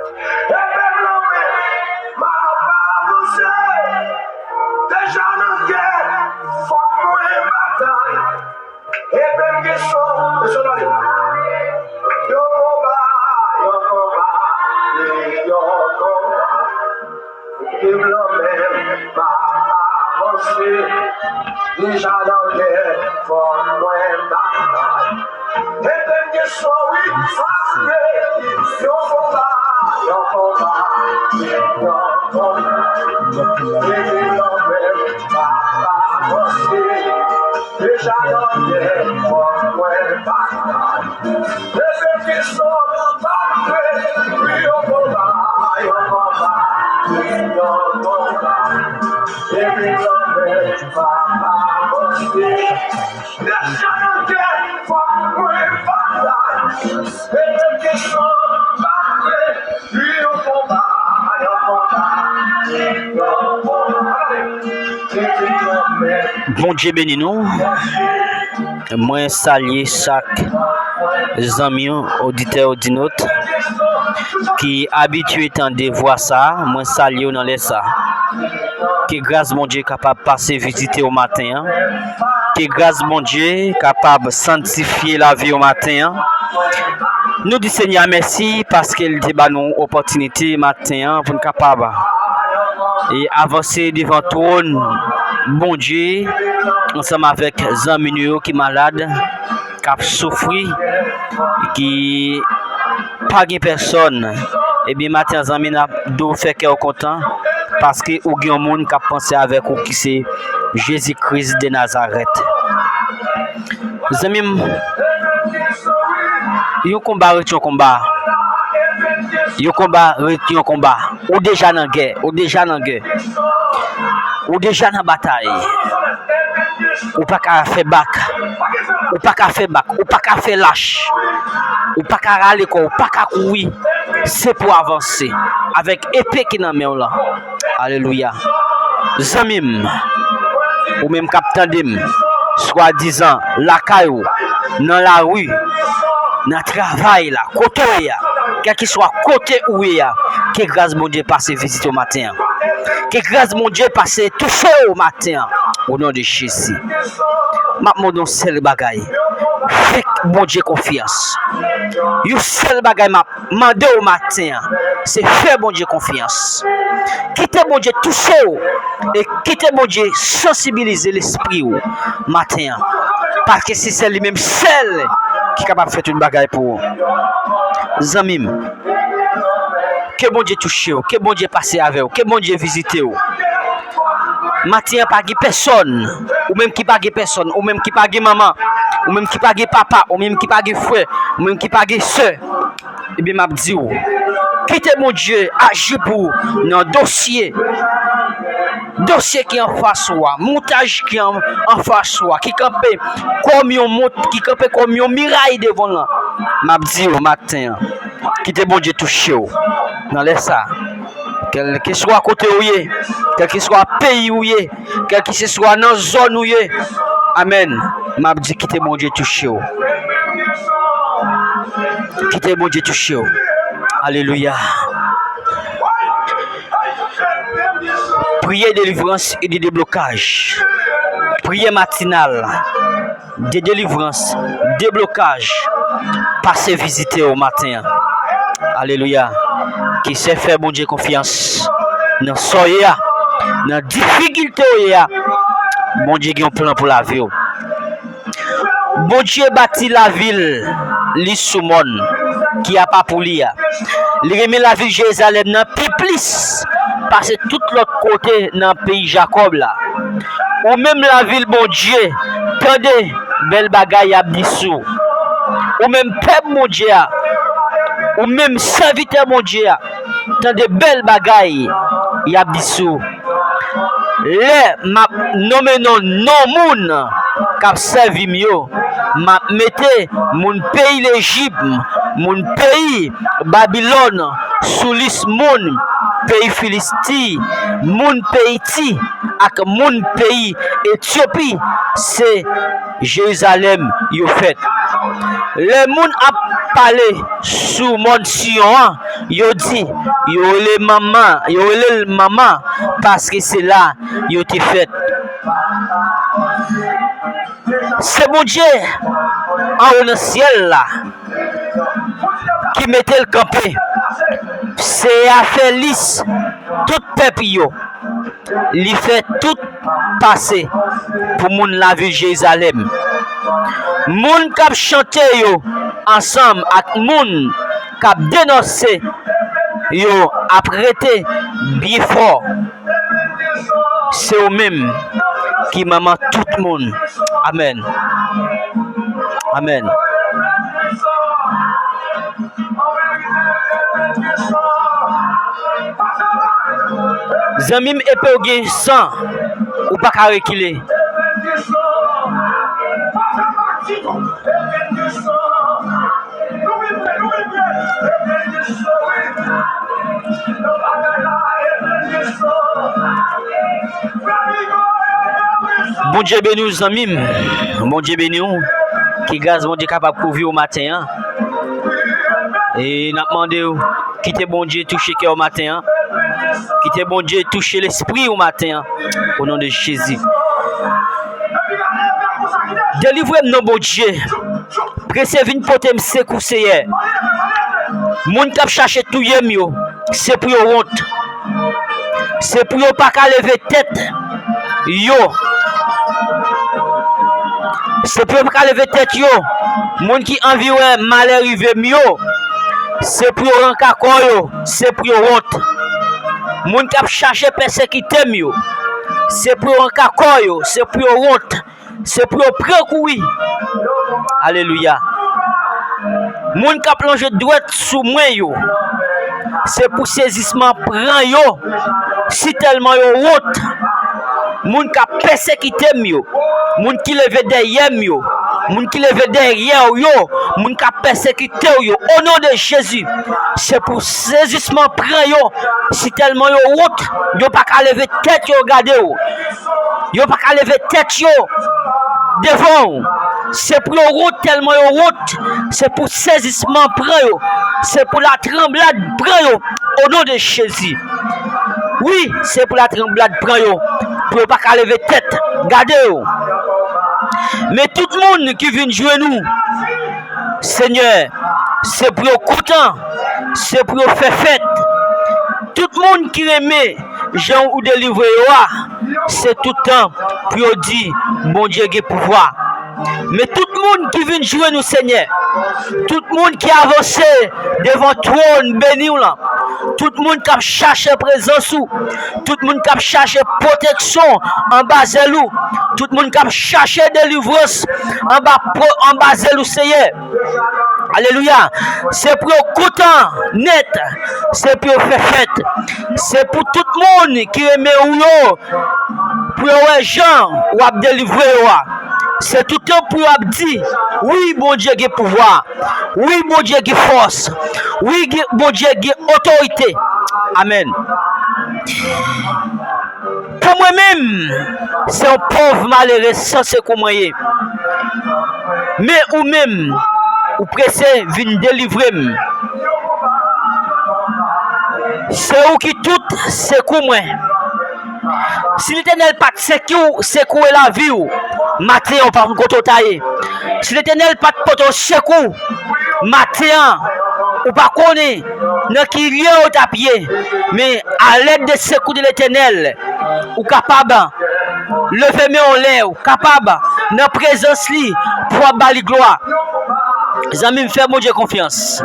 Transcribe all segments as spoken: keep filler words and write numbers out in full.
Epe m lanmen, m ap avanse. Deja nan gè, fòk mwen batay. Epe m gen son, mesye, tande. Yon konba, yon konba, yon konba. Epe m lanmen, m ap avanse. Deja nan gè, fòk mwen batay. Epe m gen son, wi, frape. Yon konba, yon konba, yon konba. Epe m lanmen, m ap avanse. Deja nan gè, fòk mwen batay. Epe m gen son, frape. Wi, yon konba, yon konba, yon konba. Epe m lanmen, m ap avanse. Deja nan gè, fòk mwen batay. Epe m gen son, frape. Wi, yon konba, yon konba, yon konba. Epe m lanmen. Bondye beni nou. Mwen salye chak zanmi, oditè, odinòt ki abitye tande vwa sa a. Mwen salye w nan lè sa a. Ke gras Bondye kapab pase vizite w maten an. Ke gras Bondye kapab sanntifye lavi w maten an. Nou di Senyè a mèsi paske l te ba nou opòtinite maten an pou n kapab e avanse devan twòn Bondye ansanm avèk zanmi nou yo ki malad, k ap soufri, ki pa gen pèsòn. Ebyen, maten an, zanmi, n ap di w fè kè w kontan, paske ou gen yon moun k ap panse avèk ou, ki se Jezi Kris de Nazarèt. Zanmi m, yon konba ret yon konba. Yon konba ret yon konba. Ou deja nan gè, ou deja nan gè. Ou deja nan batay. Ou pa ka fè bak. Ou pa ka fè bak. Ou pa ka fè lach. Ou pa ka rale kò w. Ou pa ka kouri. Se pou avanse. Avèk epe ki nan men w lan. Alelouya. Zanmi m, ou menm k ap tande m, swadizan lakay ou, nan lari, nan travay la, kote w ye a, kèlkeswa kote ou ye a, ke gras Bondye pase vizite w maten an. Ke gras Bondye pase touche w maten an. O non de Jezi. M ap mande yon sèl bagay. Fè Bondye konfyans. Yon sèl bagay m ap mande w maten an, se fè Bondye konfyans. Kite Bondye touche w e kite Bondye sansibilize lespri w maten an. Paske se sèl li menm sèl ki kapab fè tout bagay pou ou. Zanmi m, ke Bondye touche w, ke Bondye pase avè w, ke Bondye vizite w. Maten an pa gen pèsòn, ou menm ki pa gen pèsòn, ou menm ki pa gen manman, ou menm ki pa gen papa, ou menm ki pa gen frè, ou menm ki pa gen sè. Ebyen, m ap di w, kite Bondye aji pou ou nan dosye, dosye ki anfas ou a, montaj ki an, anfas ou a, ki kanpe kòm yon mont, ki kanpe kòm yon miray devan w lan. M ap di w maten an, kite Bondye touche w nan lè sa a. Kèlkeswa kote ou ye, kèlkeswa peyi ou ye, kèlkeswa nan zòn ou ye. Amèn. M ap di, kite Bondye touche w. Kite Bondye touche w. Alelouya. Priye delivrans e de deblokaj. Priye matinal de delivrans, deblokaj, pase vizite w maten an. Alelouya. Ki se fè Bondye konfyans nan sa w ye a, nan difikilte w ye a. Bondye gen yon plan pou lavi w. Bondye bati lavil li sou mòn ki apa pou li a. Li renmen lavil Jerizalèm nan pi plis pase tout lòt kote nan peyi Jakòb la. Ou menm lavil Bondye, tande bèl bagay y ap di sou ou. Ou menm pèp Bondye a, ou menm sèvitè Bondye a, tande bèl bagay y ap di sou ou. Lè m ap nonmen non, non moun k ap sèvi m yo, m ap mete moun peyi Lejip, moun peyi Babilòn sou lis moun peyi Filisti, moun peyi Ti ak moun peyi Etyopi. Se Jerizalèm yo fèt. Lè moun ap pale sou mòn Siyon an, yo di, yo rele manman, yo rele l manman, paske se la yo te fèt. Se Bondye anwo nan syèl la ki mete l kanpe. Seyè a fè lis tout pèp yo. Li fè tout pase pou moun lavil Jerizalèm. Moun k ap chante yo ansanm ak moun k ap denonse yo ap rete byen fò. Se ou menm ki manman tout moun. Amèn. Amèn. Zanmi m, epe w gen san, ou pa ka rekile. Bondye beni w, zanmi m. Bondye beni w. Ke gras Bondye kapab kouvri w maten an. E n ap mande w, kite Bondye touche kè w maten an. Kite Bondye touche lespri w maten an. O non de Jezi. Delivre m non, Bondye. Prese vin pote m sekou, Seyè. Moun k ap chache touye m yo, se pou yo wont. Se pou yo pa ka leve tèt yo. Se pou yo pa ka leve tèt yo. Moun ki anvi wè malè rive m yo, se pou yo ranka kò yo, se pou yo wont. Moun k ap chache pèsekite m yo, se pou yo ranka kò yo, se pou yo wont. Se pou yo pran kouri. Alelouya. Moun k ap lonje dwèt sou mwen yo, se pou sezisman pran yo, sitèlman yo wont. Moun k ap pèsekite m yo, moun ki leve dèyè m yo, moun ki leve dèyè w yo, moun k ap pèsekite w yo, o non de Jezi, se pou sezisman pran yo, sitèlman yo wont, yo pa ka leve tèt yo gade w. Yo pa ka leve tèt yo devan w. Se pou yo wont tèlman yo wont. Se pou sezisman pran yo. Se pou latranblad pran yo. O non de Jezi. Wi, se pou latranblad pran yo. Pou yo pa ka leve tèt gade yo. Men tout moun ki vin jwenn ou, Senyè, se pou yo kontan, se pou yo fè fèt. Tout moun ki renmen jan ou delivre yo a, se tout tan pou yo di, Bondye gen pouvwa. Men tout moun ki vin jwenn ou, Senyè, tout moun ki avanse devan twòn beni w lan, tout moun k ap chache prezans ou, tout moun k ap chache pwoteksyon anba zèl ou, tout moun k ap chache delivrans anba, anba zèl ou, Senyè. Alelouya. Se pou yo kontan nèt. Se pou yo fè fèt. Se pou tout moun ki renmen ou yo, pou yo wè jan w ap delivre yo a. Se tout tan pou yo ap di, wi, Bondye gen pouvwa. Wi, Bondye gen fòs. Wi, gen- Bondye gen otorite. Amèn. Pou mwen menm, se yon pòv malere san sekou mwen ye. Men ou menm, ou prese vin delivre m. Se ou ki tout sekou mwen. Si Letènèl pa t sekou, sekoure lavi w, maten an ou pa konn kote w ta ye. Si Letènèl pa t pote w sekou, maten an ou pa konnen nan ki lye w t ap ye. Men alèd de sekou de Letènèl, ou kapab leve men w anlè, ou kapab nan prezans li pou w ap ba li glwa. Zanmi m, fè Bondye konfyans.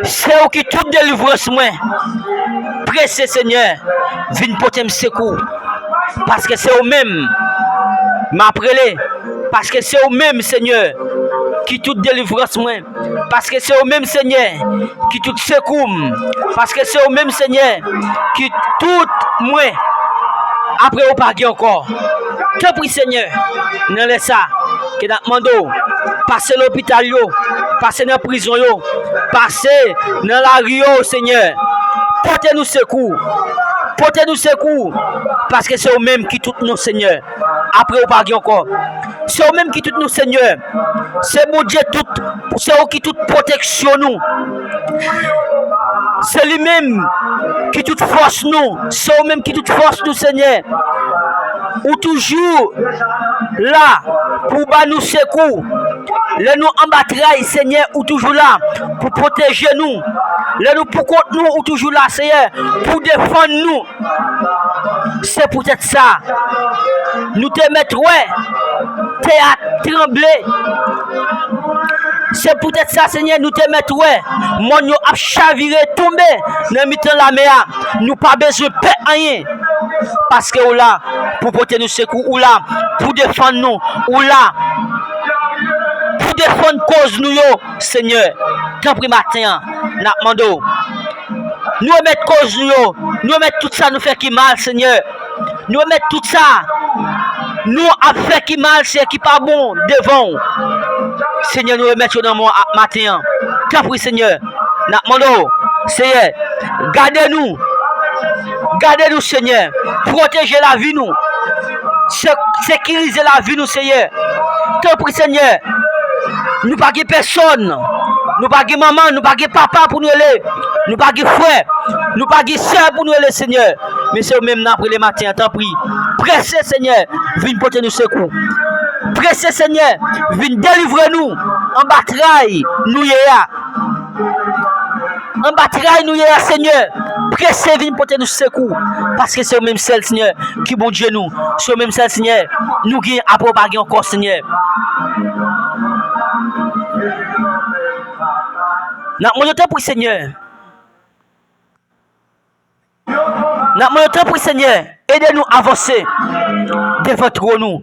Se ou ki tout delivrans mwen. Prese, Senyè, vin pote m sekou. Paske se ou menm m ap rele. Paske se ou menm, Senyè, ki tout delivrans mwen. Paske se ou menm, Senyè, ki tout sekou m. Paske se ou menm, Senyè, ki tout mwen. Apre ou pa gen ankò. Tanpri, Senyè, nan lè sa, ke n ap mande w, pase lopital yo, pase nan prizon yo, pase nan lari yo, Senyè. Pote nou sekou. Pote nou sekou. Paske se ou menm ki tout nou, Senyè. apre ou pa gen ankò. Se ou menm ki tout nou, Senyè. Se Bondye tout, se ou ki tout pwoteksyon nou. Se li menm ki tout fòs nou. Se ou menm ki tout fòs nou, Senyè. Ou toujou la pou ba nou sekou. Lè nou anba tray, Senyè, ou toujou la pou pwoteje nou. Lè nou poukont nou, ou toujou la, Senyè, pou defann nou. Se poutèt sa, nou te mèt wè tè a tranble. Se poutèt sa, Senyè, nou te mèt wè mòn yo ap chavire, tonbe nan mitan lamè a. Nou pa bezwen pè anyen, paske ou la pou pote nou sekou, ou la pou defann nou, ou la pou defann kòz nou yo, Senyè. Tanpri maten an, n ap mande w. Nou remèt kòz nou yo, nou remèt tout sa nou fè ki mal, Senyè. Nou remèt tout sa nou ap fè ki mal, Senyè, ki pa bon devan w. Senyè, nou remèt yo nan men w a maten an. Tanpri, Senyè, n ap mande w, Senyè, gade nou. Gade nou, Senyè. Pwoteje lavi nou. Se-, sekirize lavi nou, Senyè. Tanpri, Senyè. Nou pa gen pèsòn. Nou pa gen manman, nou pa gen papa pou nou rele. Nou pa gen frè. Nou pa gen sè pou nou rele, Senyè. Men se ou menm n ap rele maten an, tanpri. Prese, Senyè, vin pote nou sekou. Prese, Senyè, vin delivre nou anba tray nou ye a. Anba tray nou ye a, Senyè. Prese vin pote nou sekou. Paske se ou menm sèl, Senyè, ki Bondye nou. Se ou menm sèl, Senyè, nou gen, apre ou pa gen ankò, Senyè. N ap mande w, tanpri, Senyè. N ap mande w, tanpri, Senyè, ede nou avanse devan twòn ou.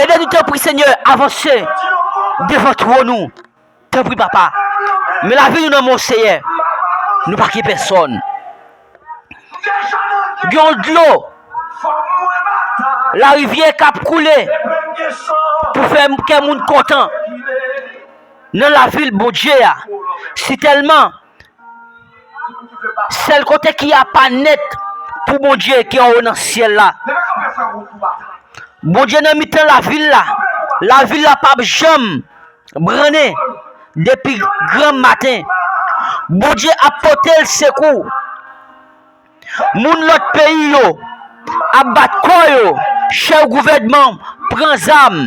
Ede nou, tanpri, Senyè, avanse devan twòn ou. Tanpri, papa. Men lavi nou nan men w, Senyè. Nou pa gen pèsòn. Gen yon dlo, larivyè k ap koule pou fè kè moun kontan nan lavil Bondye a. Sitèlman, sèl kote ki apa nèt pou Bondye ki anwo nan syèl la. Bondye nan mitan lavil la. Lavil la p ap janm brannen depi granm maten. Bondye ap pote l sekou. Moun lòt peyi yo ap bat kò yo, chèf gouvènman pran zam.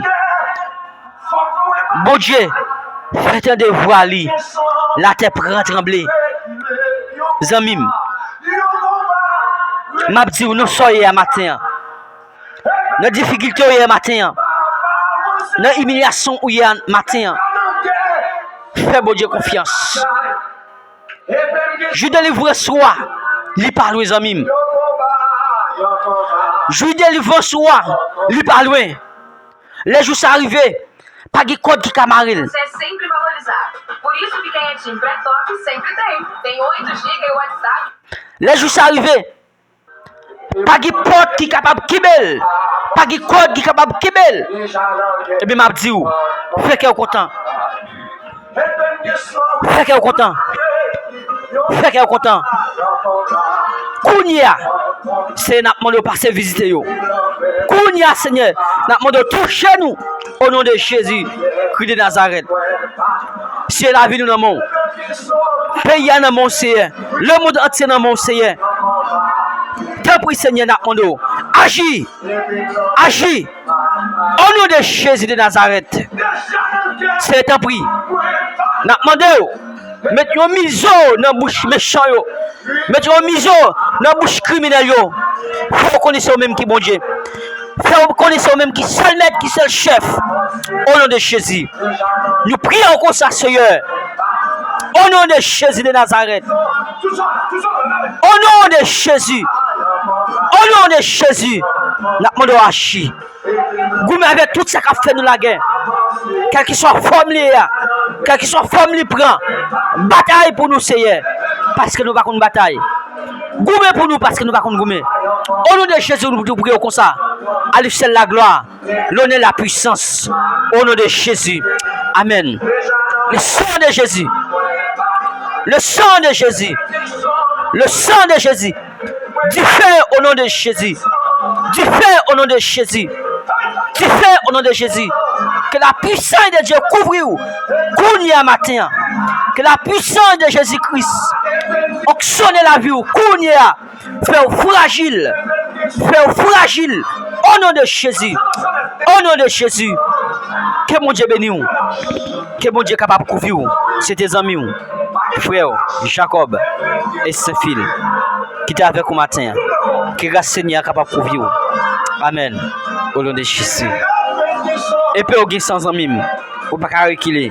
Bondye fè tande vwa li, latè pran tranble. Zanmi m, m ap di w nan sa w ye a maten an, nan difikilte w ye a maten an, nan imilyasyon ou ye a maten an, fè Bondye konfyans. Jou delivrans ou a, li pa lwen, zanmi m. Jou delivrans ou a, li pa lwen. Lè jou sa rive, pa gen kòd ki ka mare l. Você é sempre valorizado. Por isso, o Picanha Team pré-top sempre tem. Tem oito giga e WhatsApp. Lè jou sa rive, pa gen pòt ki kapab kenbe l. Pa gen kòd ki kapab kenbe l. Ebyen, m ap di w, fè kè w kontan. Fè kè w kontan. Fè kè w kontan. Kounye a, Senyè, n ap mande w pase vizite yo. Kounye a, Senyè, n ap mande w touche nou. O non de Jezi, Kris de Nazarèt. Senyè, lavi nou nan men w. Peyi a nan men w, Senyè. Lemonn antye nan men w, Senyè. Tanpri, Senyè, n ap mande w. Aji! Aji! O non de Jezi de Nazarèt. Senyè, tanpri. N ap mande w. Met yon mizo nan bouch mechan yo. Met yon mizo nan bouch kriminèl yo. Fè yo konnen se ou menm ki Bondye. Fè yo konnen se ou menm ki sèl mèt, ki sèl chèf. O non de Jezi. Nou priye w konsa, Senyè. O non de Jezi de Nazarèt. O non de Jezi. O non de Jezi. N ap mande w aji. Goumen avèk tout sa k ap fè nou lagè. Kèlkeswa fòm li ye a, kèlkeswa fòm li pran, batay pou nou, Senyè, paske nou pa konn batay. Goumen pou nou, paske nou pa konn goumen. O non de Jezi, nou priye w konsa. A lui seul la gloire, l'honneur, la puissance. Au nom de Jésus. Amen. Le sang de Jésus. Le sang de Jésus. Le sang de Jésus. Dife o non de Jezi. Dife o non de Jezi. Dife o non de Jezi. Ke la puissance de Dieu kouvri w kounye a maten an. Ke la puissance de Jezi Kris onksyone lavi w kounye a. Fè w frajil. Fè w frajil. O non de Jezi. O non de Jezi. Ke Bondye beni w. Ke Bondye kapab kouvri w. Se te zanmi w, frè w, Jakòb e Senfil ki te avèk ou maten an. Ke gras Senyè a kapab kouvri w. Amèn. O non de Jezi. Epe w gen san zanmi m. Ou pa ka rekile.